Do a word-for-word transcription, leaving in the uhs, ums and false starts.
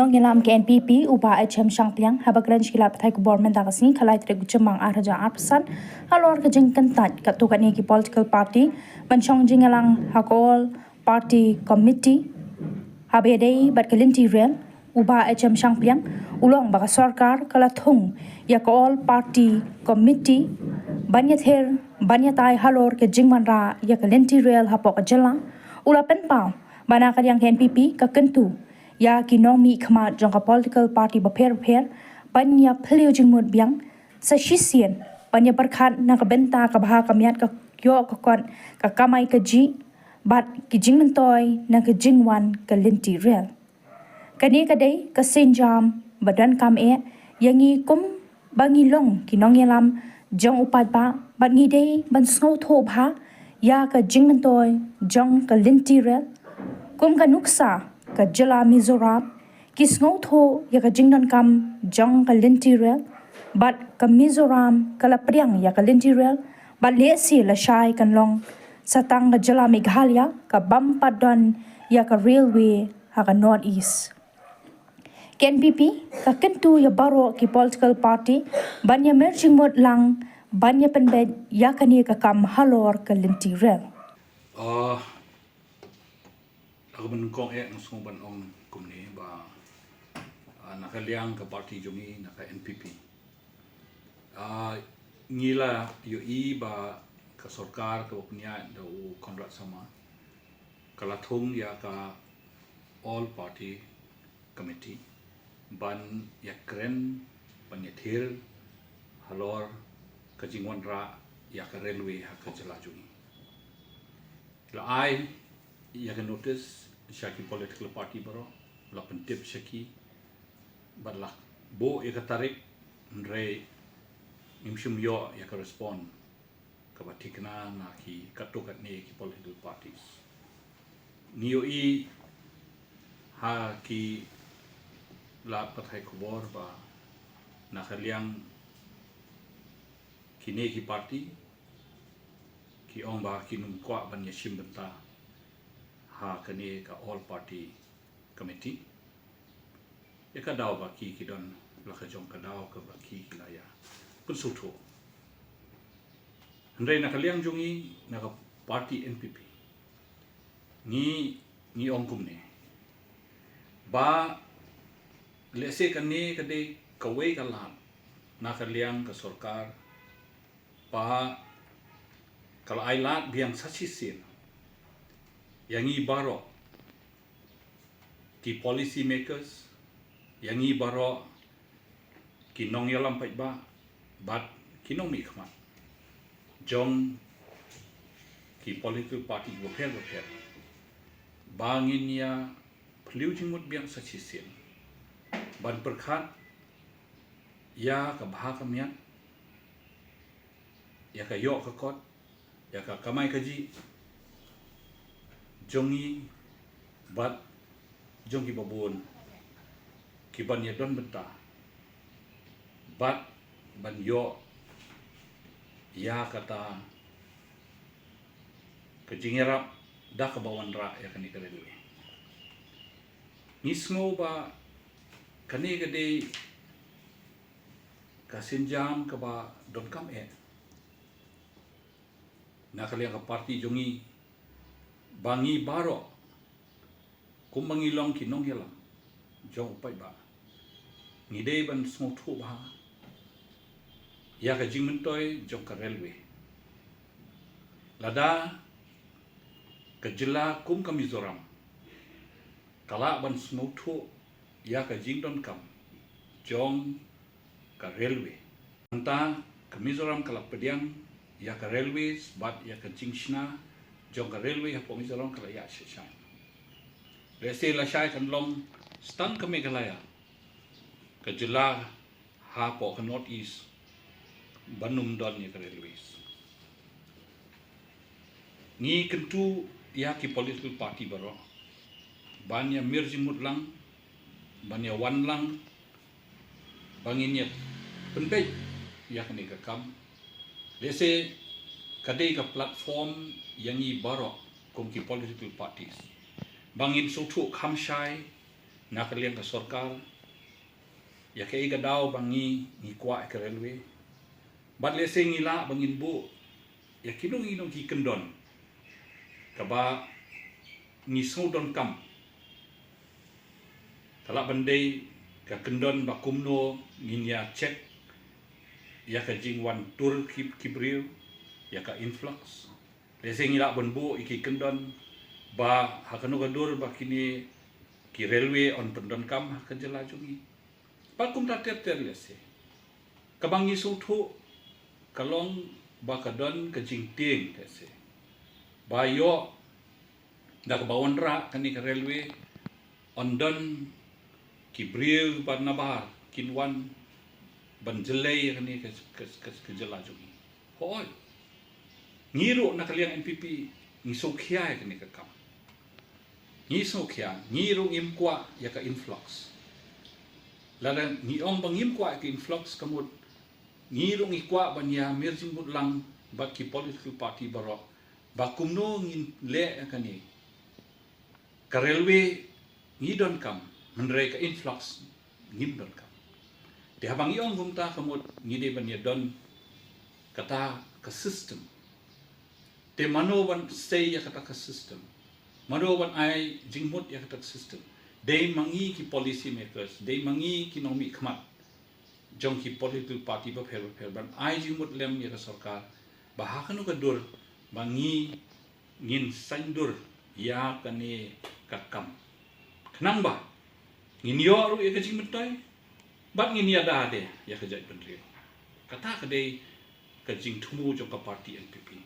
Nongïalam ka N P P u Bah H M Shangpliang haba kren sha ki lad pathai khubor mynta ka sngi ka lai tarik u Jymmang ar hajar arphew san halor ka jingkyntait katto katne ki political party ban shong jingïalang ha ka All Party Committee haba ïadei bad ka lynti rel, u Bah H M Shangpliang u la ong ba ka sorkar ka la thung ïa ka All Party Committee ban ïathir ban ïatai halor ka jingwanrah ïa ka lynti rel hapoh ka jylla. U la pynpaw ba na ka liang ka N P P ka kyntu ïa ki nongmihkhmat jong ka political party bapher bapher ban ïa phylliew jingmut biang sa shisien ban ïa pyrkhat na ka bynta ka bha ka miat, ka ïoh ka kot, ka kamai kajih bad ki jingmyntoi na ka jingwan ka lynti rel. Kane ka dei ka sienjam ba donkam eh ïa ngi kumba ngi long ki nongïalam jong u paidbah bad ngi dei ban sngewthuh bha ïa ka jingmyntoi jong ka lynti rel. Kum ka nuksa ka jylla Mizoram ki sngewthuh ïa ka jingdonkam jong ka lynti rel bad ka Mizoram ka la pdiang ïa ka lynti rel bad lehse lashai kan long sa tang ka jylla Meghalaya ka bym pat don ïa ka railway ha ka North East. Ka N P P ka kyntu ïa baroh ki political party ban ïa mir jingmut lang ban ïa pynbeit ïa kane ka kam halor ka lynti rel. Ah, ha kaba nyngkong eh nga sngew ban ong kumne ba, ah, na ka liang ka party jong ngi na ka N P P, ah, ngi la ïohi ba ka sorkar kaba pynïaid da u Conrad Sangma ka la thung ïa ka All Party Committee ban ïa kren, ban ïa thir halor ka jingwanrah ïa ka railway ha ka jylla jong ngi. La ai ïa ka notice sha ki political party baroh, la pyntip sha ki bad la buh ïa ka tarik, hynrei ngim shym ïoh ïa ka respond kaba thikna na ki katto katne ki political parties. Ngi ïohi ha ki lad pathai khubor ba na ka liang kine ki party ki ong ba kin ym kwah ban ïa shim bynta ha kane ka All Party Committee. Ïa ka daw ba ki ki don la ka jong ka daw kaba ki ki la ïa pynsngewthuh. Hynrei na ka liang jong ngi na ka party N P P ngi, ngi ong kumne ba lehse kane ka dei kawei ka lad na ka liang ka sorkar ba ka la ai lad biang sa shisien ïa ngi baroh ki policy makers, ïa ngi baroh ki nongïalam paidbah bad ki nongmihkhmat jong ki political party bapher bapher ba ngin ïa phylliew jingmut biang sa shisien ban pyrkhat ïa ka bha ka miat, ïa ka ïoh ka kot, ïa ka kamai kajih jong ngi bad jong kiba bun kiban ïa don bynta bad ban ïoh ïa kata ka jingïarap da kaba wanrah ïa kane ka railway. Ngi sngew ba kane ka dei ka sienjam kaba donkam eh na ka liang ka party jong ngi ba ngi baroh kumba ngi long ki nongïalam jong u paidbah ngi dei ban sngewthuh bha ïa ka jingmyntoi jong ka railway. Lada ka jylla kum ka Mizoram ka lah ban sngewthuh ïa ka jingdonkam jong ka railway. Mynta ka Mizoram ka la pdiang ïa ka railways bad ïa ka jingshna jong ka railway hapoh Mizoram ka la ïaid shai shai. Lehse lashai kan long sa tang ka Meghalaya ka jylla hapoh ka North East ban ym don ïa ka railways. Ngi kyntu ïa ki political party baroh ban ïa mir jingmut lang, ban ïa wan lang ba ngin ïa pynbeit ïa kane ka kam. Lehse ka dei ka platform ïa ngi baroh kum ki political parties ba ngin sngewthuh kham shai na ka liang ka sorkar ïa kaei ka daw ba ngi ngi kwah ïa ka railway. Bad lehse ngi lah ba ngin buh ïa kino kino ki kyndon kaba ngi sngewdonkam. Ka lah ban dei ka kyndon ba kumno ngin ïa check ïa ka jingwan tur ki, ki briew, ïa ka influx. Lehse ngi lah ban buh ïa ki kyndon ba ha kano ka dur ba kine ki railway yn pyndonkam ha ka jylla jong ngi. Bad kumta ter ter lehse. Kaba ngi sngewthuh ka long ba ka don ka jingtieng lehse. Ba ïoh da kaba wanrah kane ka railway, yn don ki briew ba nabar kin wan ban jlei kane ka, ka, ka, ka jylla jong ngi. Hooid. Ngi ruh na ka liang N P P ngi sngewkhia ïa kane ka kam. Ngi sngewkhia, ngi ruh ngim kwah ïa ka influx. Lada ngi ong ba ngim kwah ïa ka influx ka mut ngi ruh ngi kwah ban ïa mir jingmut lang bad ki political party baroh ba kumno ngin leh ïa kane. Ka railway ngi donkam, hynrei ka influx ngim donkam. Te haba ngi ong kumta ka mut ngi dei ban ïa don kata ka system. Te mano ban sei ïa kata ka system? Mano ban ai jingmut ïa kata ka system? Dei ma ngi ki policy makers, dei ma ngi ki nongmihkhmat jong ki political party bapher bapher ban ai jingmut lem ïa ka sorkar ba ha kano ka dur ba ngi ngin saiñdur ïa kane ka kam. Khnang ba ngin ïoh ruh ïa ka jingmyntoi bad ngin ïada de ïa ka jaitbynriew. Kata ka dei ka jingthmu jong ka party N P P.